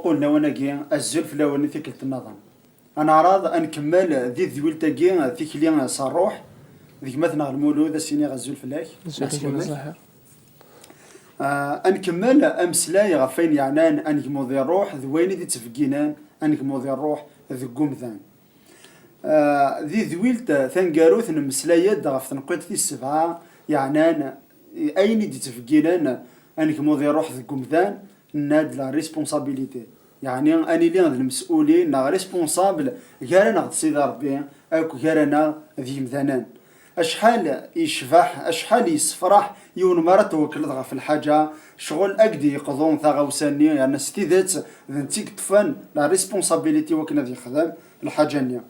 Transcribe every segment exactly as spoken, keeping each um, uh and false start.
Ulawen-agi, azul fell-awen i tikkelt nniḍen. Ad neɛreḍ ad nkemmel di tedwilt-agi, tikli s ṛṛuḥ, d gma-tneɣ Lmulud, ad s-iniɣ azul fell-ak. Azul a gma Zahir. Ah, ad nkemmel ameslay ɣef wayen yeɛnan anegmu di ṛṛuḥ d wayen i d-ittbegginen anegmu di ṛṛuḥ deg umdan. Ah, di tedwilt taneggarut, nemmeslay-d ɣef tenqiḍt tis sebɛa yeɛnan ayen i d-ittbegginen anegmu di ṛṛuḥ deg umdan, nenna-d la responsabilité. Yeɛni ad nili d lemes'ulin neɣ responsable gar-aneɣ d Sidi Ṛebbi akk gar-aneɣ d yemdanen. Acḥal yecbeḥ, acḥal yessefraḥ yiwen mi ara twekleḍ ɣef lḥaǧa, ccɣel ad k-d-yeqḍu taɣawsa-nni, yerna s tidet d netta i yeṭṭfen la responsabilité wakken ad yexdem lḥaǧa-nni.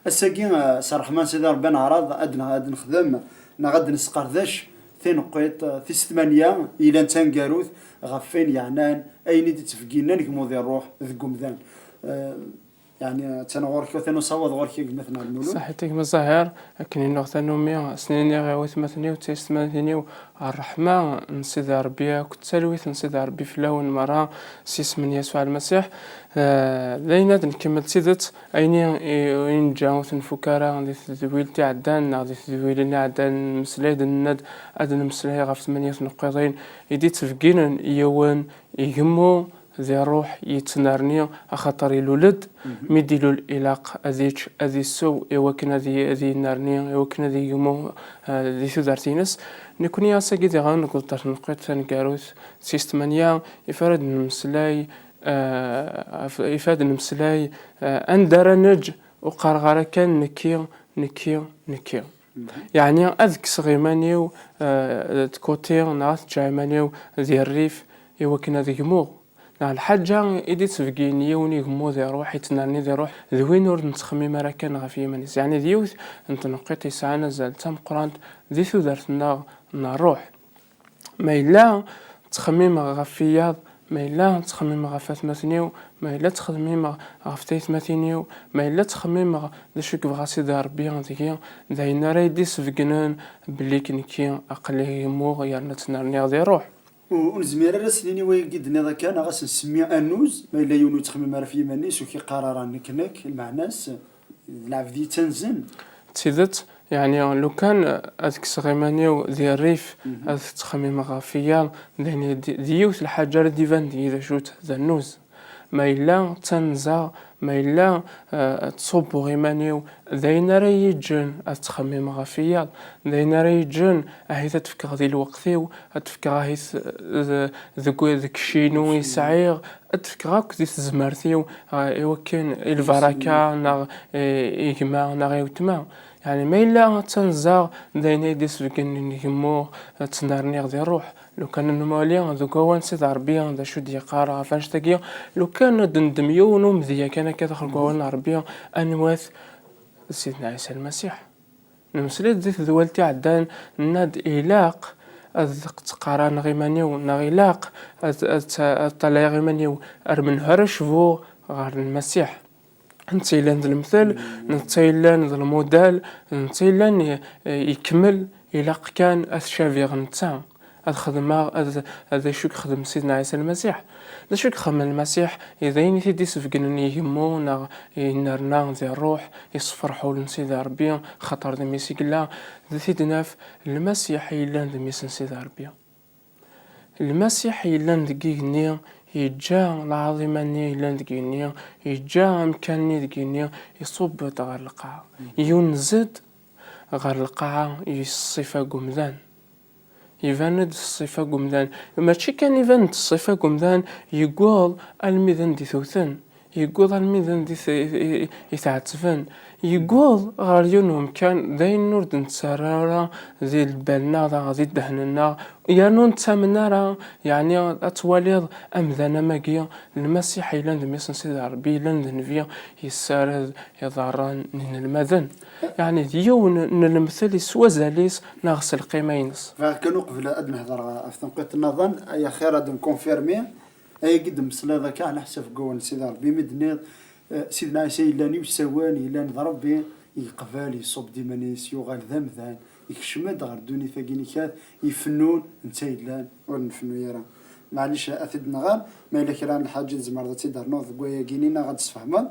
Ass-agi, eh, s ṛṛeḥma n Sidi Ṛebbi, neɛreḍ ad n-, ad nexdem neɣ ad nesqerdec tineqqiḍt, eh, tis tmanya, ilan d taneggarut ɣef wayen yeɛnan ayen i d-ittbegginen anegmu di ṛṛuḥ deg umdan. Eh, Yeɛni, attan ɣur-k, atan usawaḍ ɣur-k, a gma-tneɣ Lmulud. Saḥit a gma Zahir, akken i nuɣ tanumi, s-nini i watmaten-iw d tiyessetmatin-iw, ṛṛeḥma n Sidi Ṛebbi akked talwit n Sidi Ṛebbi fell-awen merra, s yisem n Yasuɛ Lmasiḥ. Eh, d ayen ad nkemmel d tidet, ayen i, i, i neǧǧa ur t-nfuk ara di tedwilt iɛeddan neɣ di tedwilin iɛeddan, nemmeslay-d, nenna-d ad nemmeslay ɣef tmenya tneqqiḍin i d-ittbegginen yiwen igemmu di ṛṛuḥ yettnerni, axaṭer ilul-d, mi d-ilul ilaq ad yečč, ad isew, i wakken ad y-, ad yennerni, i wakken ad yegmu, eh, di tudert-ines. Nekni ass-agi diɣen deg uḍar n tneqqiḍt taneggarut, tis tmanya, ifa ad nemmeslay, eh, af-, ifa ad nemmeslay, eh, anda ara neǧǧ, ur qqareɣ ara kan nekki, nekki, nekki. Yeɛni ad kkseɣ iman-iw, eh, d côté, neɣ ad ǧǧeɣ iman-iw di rrif, i wakken ad gmuɣ. Neɣ lḥaǧa i d-ittbeggin yiwen igemmu di ṛṛuḥ, yettnerni di ṛṛuḥ, d win ur nettxemmim ara kan ɣef yiman-is. Yeɛni d yiwet n tneqqiḍt yesɛan azal d tameqqrant di tudert-nneɣ n ṛṛuḥ. Ma yella ttxemmimeɣ ɣef wiyaḍ, ma yella ttxemmimeɣ ɣef atmaten-iw, ma yella ttxemmimeɣ ɣef taytmatin-iw, ma yella ttxemmimeɣ d acu i yebɣa Sidi Ṛebbi deg-i, d ayen ara yi-d-isbeggnen belli nekki aql-i gemmuɣ yerna ttnerniɣ di ṛṛuḥ. Ur, ur nezmir ara ad s-nini wayagi d-tenniḍ akka, neɣ ad s-nsemmi annuz, ma yella yiwen ur yettxemmim ara ɣef yiman-is, ur k-iqqar ara nekk, nekk, lmeɛna-s d lɛebd yettanzen. D tidet, yeɛni, lukan ad kkseɣ iman-iw di rrif, ad ttxemmimeɣ ɣef wiyaḍ, d ayen d, d yiwet lḥaǧa ara d-iban deg-i d acu-tt d annuz. Ma yella ttanzeɣ, ma yella, eh, ttṣubbuɣ iman-iw, d ayen ara yi-ǧǧen ad ttxemmimeɣ ɣef wiyaḍ, d ayen ara yi-ǧǧen ahit ad t-fkeɣ di lweqt-iw, ad t-fkeɣ ahit, eh, deg, deg ccinu i sɛiɣ, ad t-fkeɣ akk di tezmert-iw, eh, i wakken i lbaraka neɣ, eh, i gma neɣ i wetma. Yeɛni ma yella ttanzeɣ, d ayen ay d-isbeggnen gemmuɣ, eh, ttnerniɣ di ṛṛuḥ. Lukan ad nwali deg wawal n Sidi Ṛebbi d acu d-yeqqar ɣef annect-agi, lukan ad d-neddem yiwen umedya kan akka daxel deg wawal n Ṛebbi, anwa-t? D Sidna Ɛisa Lmasiḥ. Nemmeslay-d di tedwalt iɛeddan, nenna-d ilaq ad ttqaraneɣ iman-iw, neɣ ilaq ad, ad, ad ṭṭalayeɣ iman-iw ar menhu ara cbuɣ ɣer Lmasiḥ. Netta yellan d lemtel, netta yellan d lmudal, netta yellan i, ikemmel, ilaq kan ad t-cabiɣ netta, ad xedmeɣ, ad, ad acu i yexdem Sidna Ɛisa Lmasiḥ. D acu i yexdem Lmasiḥ? I d ayen i t-id-isbeggnen igemmu neɣ yennerna di ṛṛuḥ, iṣeffer ḥul n Sidi Ṛebbi, xaṭer d mmi-s i yella, d t-id-naf, Lmasiḥ i yellan d mmi-s n Sidi Ṛebbi. Lmasiḥ yellan deg igenni, yeǧǧa lɛaḍima-nni yellan deg igenni, yeǧǧa amkan-nni deg igenni, iṣubb-d ɣer lqaɛa. Yunez-d ɣer lqaɛa, yeṣṣifa deg umdan. Iban-d ṣṣifa deg umdan. Mačči kan iban-d ṣṣifa deg umdan, yewweḍ almi d anda i t-wten. Yewweḍ almi d anda i t-, i, i, i t-ɛettben. Yewweḍ ɣer yiwen umkan d ayen ur d-nettarra ara di lbal-nneɣ, daɣ di ddehn-nneɣ. Yernu ur nettamen ara, yeɛni ad twaliḍ amdan am wagi, Lmasiḥ yellan d mmi-s n Sidi Ṛebbi, yellan d nnbi, yessared iḍarren n yinelmaden. Yeɛni d yiwen n lemtel s wazal-is neɣ s lqima-ines. Bɣiɣ kan uqbel ad nehder ɣef tenqiḍt nniḍen, ay axir ad nkunfirmi, ayagi d-mmeslayeḍ akka, ɛla ḥsab n wawal n Sidi Ṛebbi, mi d-tenniḍ, eh, Sidna Ɛisa yellan i usawen, yellan d Ṛebbi, yeqbel, yeṣṣubb-d iman-is, yuɣal d amdan, yekcem-d ɣer ddunit-agi nikat, ifennun, netta yellan, ur nfennu ara. Maɛlic, ad t-id-nɣer, ma yella kra n lḥaǧa tzemreḍ ad tt-id-ternuḍ deg wayagi-nni neɣ ad d-tesfehmeḍ.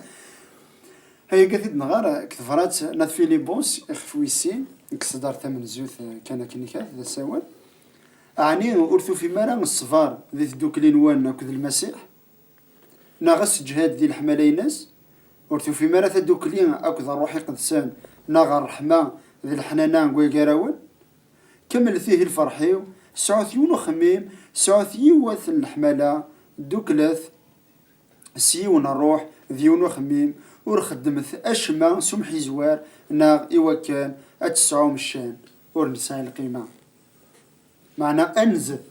Ayagi ad t-id-nɣer deg tebrat n At Filibus, ixef wis sin, deg ṣṣdar tamenzut, eh, kan akken kan d asawen. Ɛni ur tufim ara ṣṣber di tdukli-nwen akked Lmasiḥ? Neɣ aseǧhed di leḥmala-ines? Ur tufim ara tadukli akked Ṛṛuḥ Iqedsen, neɣ ṛṛeḥma d leḥnana n wagarawen? Kemmlet ihi lferḥ-iw, sɛut yiwen uxemmim, sɛut yiwet n leḥmala, dduklet s yiwen ṛṛuḥ d yiwen uxemmim, ur xeddmet acemma s umḥizwar neɣ iwakken ad tesɛum ccan ur nesɛi lqima. Meɛna anzet,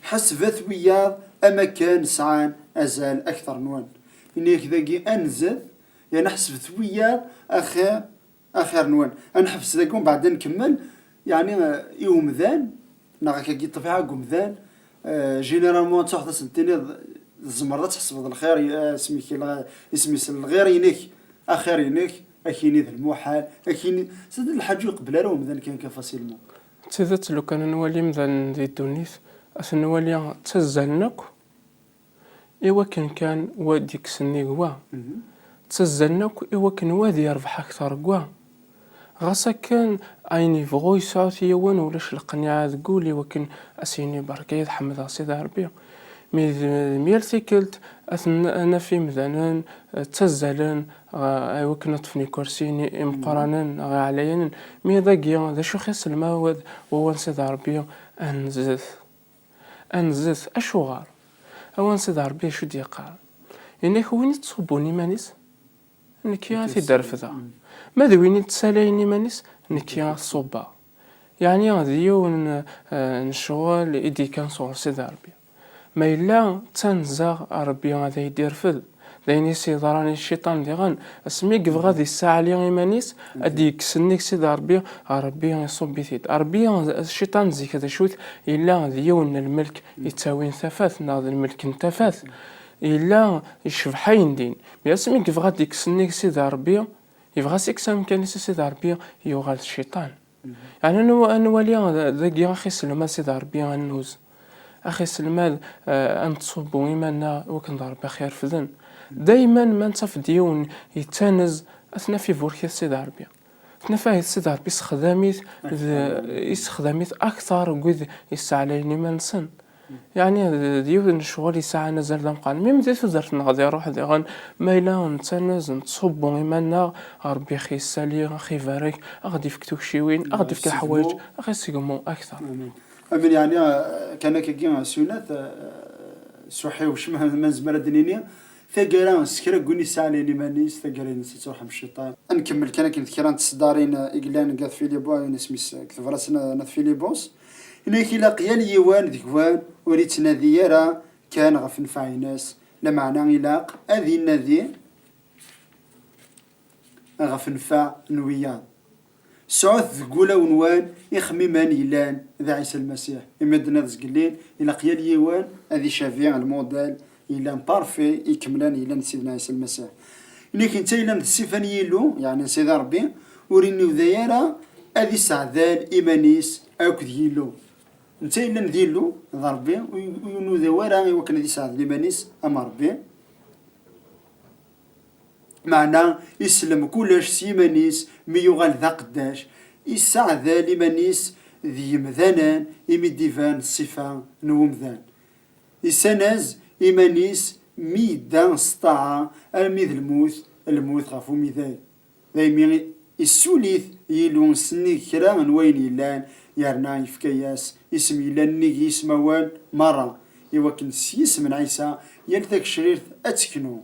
ḥesbet wiyaḍ am akken sɛan azal akteṛ-nwen. Ini-ak dagi anzet, yerna ḥesbet wiyaḍ axir axir-nwen. Ad neḥbes dagi, umbeɛd ad nkemmel, yeɛni, eh, i umdan, neɣ akkagi ṭṭbiɛa deg umdan, eh, généralement ad truḥeḍ ad sen-tiniḍ, tzemreḍ ad tḥesbeḍ lxir, eh, isem-ik lɣ-, isem-is lɣir-inek, axir-inek, ad k-yini d lmuḥal, ad k-yini, zad lḥaǧa ur iqebbel ara umdan kan, kan facilement. D tidet, lukan ad nwali imdanen di ddunit, ad ten-nwali ttazzalen akk, i wakken kan wa d-ikkes nnig wa. Ttazzalen akk i wakken wa ad yerbeḥ akteṛ deg wa. Ɣas akken, ayen yebɣu yesɛu-t yiwen, ulac leqniɛa deg wul i wakken ad s-yini berka-yi ad ḥemdeɣ Sidi Ṛebbi. Mi d, d myal tikkelt, ad ten-, ad naf imdanen, eh, ttazzalen, ɣ-, i wakken ad ṭṭfen ikursiyen imeqqranen, ɣer ɛlayanen. Mi dagi, d acu xis lma wawal n Sidi Ṛebbi, anzet. Anzet, acuɣer? Awal n Sidi Ṛebbi acu d-yeqqar? Yenna-k win ittṣubbun iman-is, nekki ad t-id-refdeɣ. Ma d win ittsalayen iman-is, nekki ad t-ṣubbeɣ. Yeɛni d yiwen, eh, n ccɣel i d-yekkan sɣur Sidi Ṛebbi. Ma yella ttanzeɣ, Ṛebbi ad ay-d-irfed. D ayen i s-yeḍran i cciṭan diɣen, asmi yebɣa ad yessaɛli iman-is, ad d-yekkes nnig Sidi Ṛebbi, Ṛebbi iṣubb-it-id. Ṛebbi, cciṭan zik d acu-t? Yella d yiwen n lmelk yettawin tafat, neɣ d lmelk n tafat. Yella yecbeḥ ayen din. Mi asmi yebɣa ad d-yekkes nnig Sidi Ṛebbi, yebɣa ad s-yekkes amkan-is i Sidi Ṛebbi, yuɣal d cciṭan. Yeɛni, ad nw-, ad nwali d-, dagi axi selmad Sidi Ṛebbi annuz. Axi selmad, eh, ad nettṣubbu iman-nneɣ i wakken d Ṛebbi ax-irefden. Dayman ma nettaf-d yiwen yettanez, ad t-naf iburek-it Sidi Ṛebbi. Ad t-naf ahit Sidi Ṛebbi issexdam-it, d-, issexdam-it akteṛ n wid yesseɛlayen iman-nsen. Yeɛni d, d yiwen n ccɣel yesɛan azal d ameqqran. Même di tudert-nneɣ di ṛṛuḥ diɣen, ma yella nettanez, nettṣubbu iman-nneɣ, Ṛebbi ax-yessali, ax-ibarek, aɣ-d-ifk tukciwin, aɣ-d-ifk leḥwayeǧ, aɣ-isegmu akteṛ. Amin. Amin, yeɛni, eh, kan akkagi, eh, sunat, eh, s uḥiwec, ma, ma nezmer ad d-nini, taggara s kra n win yesseɛlayen iman-is, taggara-ines ad truḥ am cciṭan. Ad nkemmel kan akken d kra n tseddarin, eh, i yellan deg At Filibu, ayen isem-is, eh, deg tebrat n, n At Filibus. Yenna-k ilaq yal yiwen deg-wen ur ittnadi ara kan ɣef nnfeɛ-ines, lameɛna ilaq ad innadi ɣef nnfeɛ n wiyaḍ. Sɛut deg wulawen-nwen ixemmimen yellan d Ɛisa Lmasiḥ. Imi d-tenniḍ zgellin, ilaq yal yiwen ad icabi lmudel yellan parfait, ikemlen yellan d Sidna Ɛisa Lmasiḥ. Yenna-k netta yellan d ṣṣifa n Yillu, yeɛni n Sidi Ṛebbi, ur inuda ara ad isseɛdal iman-is akked Yillu. Netta yellan d Yillu, d Ṛebbi, ur, ur inuda ara i wakken ad isseɛdal iman-is am Ṛebbi. Meɛna islem kullec s yiman-is mi yuɣal d aqeddac, isseɛdal iman-is d yemdanen imi d-iban ṣṣifa n umdan. Issanaz iman-is mi yedda s ṭṭaɛa armi d lmut, lmut ɣef umidag. Daymi issuli-t Yillu sennig kra n wayen yellan, yerna yefka-yas isem yellan nnig yismawen merra, iwakken s yisem n Ɛisa yal tagecrirt ad teknu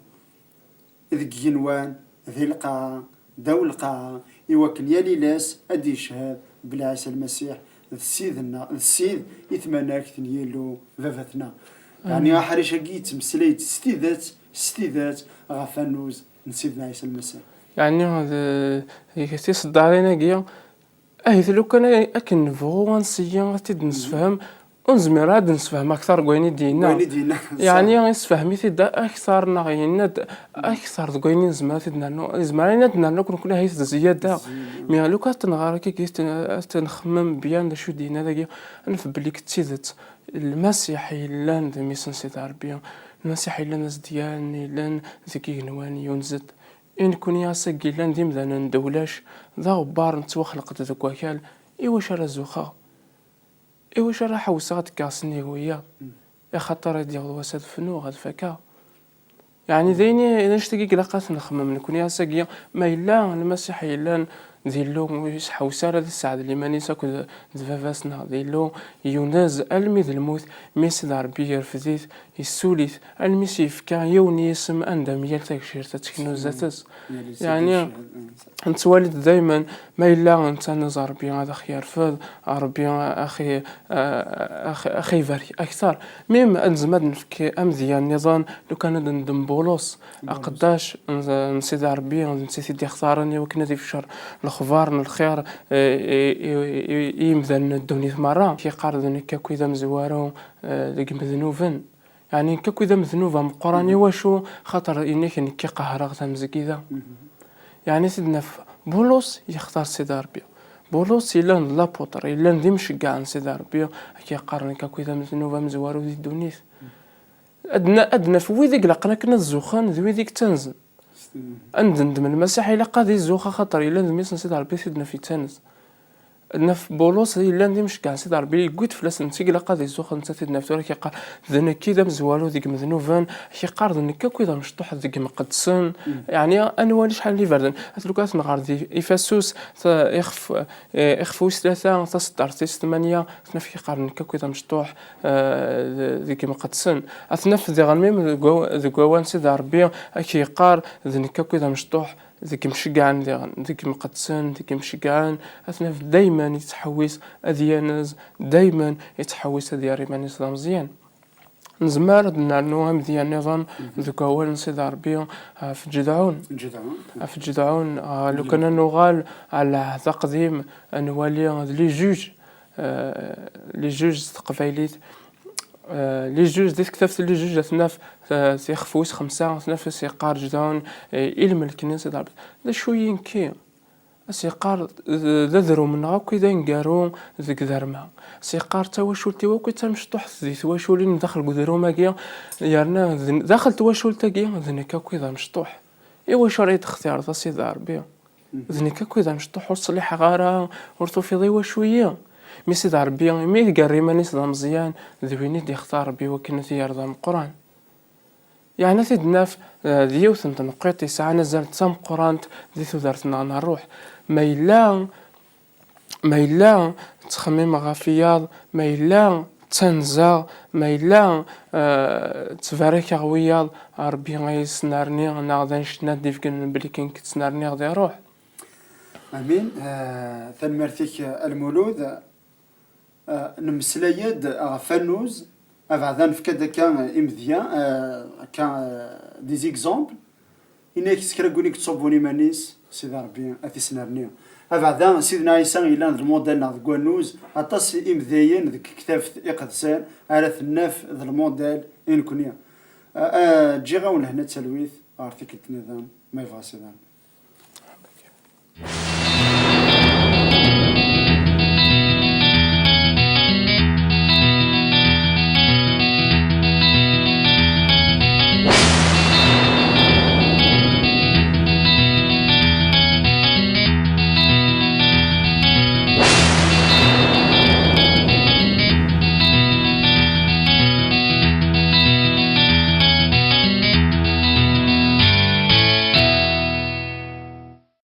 deg yigenwan, di lqaɛa, ddaw lqaɛa, iwakken yal iles ad d-yeched belli Ɛisa Lmasiḥ d Ssid-nneɣ, d Ssid i tmanakt n Yillu Baba-tneɣ. Yeɛni aḥric-agi yettmeslay-d s tidet, s tidet ɣef annuz n Sidna Ɛisa Lmasiḥ. Yeɛni d, d tiseddarin-agi, ahit lukan akken nebɣu ad nseyyi ad t-id-nessefhem, Ur nezmir ad nessefhem akteṛ deg wayen i d-yenna. Wayen i d-yenna. Yeɛni, yessefhem-it-id akteṛ neɣ yenna-d akteṛ deg wayen i nezmer ad t-id-nernu. Yezmer ad yenna-d nernu akk nekkni ahat d zzyada. Mi lukan ad t-nɣer akka, ad t-, ad t-nxemmem byan d acu i d-yenna dagi, ad naf belli d tidet. Lmasiḥ yellan d mmi-s n Sidi Ṛebbi. Lmasiḥ yellan d azedyan, yellan deg igenwan, yunez-d. I nekkni ass-agi yellan d imdanen d ulac, d aɣebbar nettwaxleq-d deg wakal, iwacu ara zuxxeɣ? Iwacu ara ḥewseɣ ad d-kkeɣ sennig wiyaḍ? Axaṭer ad d-yaweḍ wass ad fnuɣ, ad fakeɣ. Yeɛni d ayen i, d annect-agi i ilaq ad t-nxemmem nekkni ass-agi, ma yella Lmasiḥ yellan d Illu, ur yesḥewwes ara ad isseɛdel iman-is akked d baba-s neɣ d Illu, yunez almi d lmut, mi Sidi Ṛebbi yerfed-it, yessuli-t, almi s-yefka yiwen n yisem anda myal tagcirt ad teknu zdat-s. Yeɛni, nettwali-d daymen, ma yella netta neẓ Ṛebbi ad aɣ-yerfed, Ṛebbi aɣ-, aɣ-, aɣ-, aɣ-ibarek akteṛ. Mim ad nezmer ad nefk amedya nniḍen, lukan ad neddem Bulus, aqeddac n, n Sidi Ṛebbi, d netta i t-id-ixtaren i wakken ad ifcer lexbar n lxir, eh, i, i, i, i yimdanen n ddunit merra. Yeqqar d nekk akk i d amezwaru, eh, deg imednuben. Yeɛni nekk akk i d amednub ameqqran, iwacu? Xaṭer yenna-k nekk i qehreɣ tamezgida. Yeɛni ad t-id-naf, Bulus yextar Sidi Ṛebbi. Bulus yellan d lapuṭer, yellan d imceggeɛ n Sidi Ṛebbi, ad k-yeqqar nekk akk i d amednub amezwaru di ddunit. Ad na-, ad naf wid i ilaqen akken ad zuxxen d wid i yettanzen. Ad nendem Lmasiḥ ilaq ad izux, axaṭer yella d mmi-s n Sidi Ṛebbi, ad t-id-naf yettanez. Ad naf Bulus yellan d imceggeɛ n Sidi Ṛebbi, yewwi-d fell-as netta i ilaq ad izux, netta ad t-id-naf tura, ak-yeqqar d nekk i d amezwaru deg imednuben, ak-yeqqar d nekk akk i d amecṭuḥ deg imqeddsen. Yeɛni, ad nwali acḥal n iberdan. At lukan ad nɣer di Ifasus, ta-, ixef, eh, ixef wis tlata, taseddart tis tmanya, ad naf ak-yeqqar d nekk akk i d amecṭuḥ, eh, d-, deg imqeddsen. Ad t-naf diɣen mim deg wa-, deg wawal n Sidi Ṛebbi, ak-yeqqar d nekk akk i d amecṭuḥ deg imceggɛen diɣen, deg imqeddsen, deg imceggɛen. Ad t-naf dayman yettḥewwis ad yanez, dayman yettḥewwis ad yerr iman-is d ameẓyan. Nezmer ad nernu amedya nniḍen deg wawal n Sidi Ṛebbi ɣef Ǧedɛun. Ǧedɛun. Ɣef Ǧedɛun, ah, lukan ad nuɣal ɣer lɛehd aqdim, ad nwali d les juges, eh, les juges s teqbaylit. Eh, les juges, di tektabt n les juges, ad t-naf, eh, s ixef wis xemsa, ad t-naf as-yeqqar Ǧedɛun, eh, i lmelk-nni n Sidi Ṛebbi. D acu-yi nekki? As-yeqqar, d, d adrum-nneɣ akk i d aneggaru deg derma. As-yeqqar, tawacult-iw akk i d tamecṭuḥt di twaculin daxel deg udrum-agi, yerna d, daxel twacult-agi, d nekk akk i d amecṭuḥ. Iwacu ara yi-d-textireḍ a Sidi Ṛebbi? D nekk akk i d amecṭuḥ, ur ṣliḥeɣ ara, ur tufiḍ iwacu-yi? Mi Sidi Ṛebbi, imi i igerr iman-is d ameẓyan, d win i d-ixtar Ṛebbi wakken ad t-yerr d ameqqran. Yeɛni ad t-id-naf, eh, d yiwet n tneqqiṭ yesɛan azal d tameqqrant di tudert-nneɣ n ṛṛuḥ. Ma yella, ma yella ttxemmimeɣ ɣef wiyaḍ, ma yella ttanzeɣ, ma yella, eh, ttbarakeɣ wiyaḍ, Ṛebbi ay yesnerni, neɣ d annect-nni ad d-ifgen belli kan ttnerniɣ di ṛṛuḥ. Amin. Eh, tanemmirt-ik, a Lmulud. Eh, nemmeslay-d ɣef wannuz, abeɛda nefka-d akka imedya, eh, akka, eh, des exemples. Ini-ak s kra n win i yettṣubbun iman-is, Sidi Ṛebbi ad t-isnerni. Abeɛda, Sidna Ɛisa yellan d lmudal-nneɣ deg wannuz, aṭas imedyayen deg tektabt iqedsen ara t-naf d lmudal i nekni. Eh, eh, ǧǧiɣ-awen lehna d talwit ɣer tikkelt nniḍen, ma yebɣa Sidi Ṛebbi.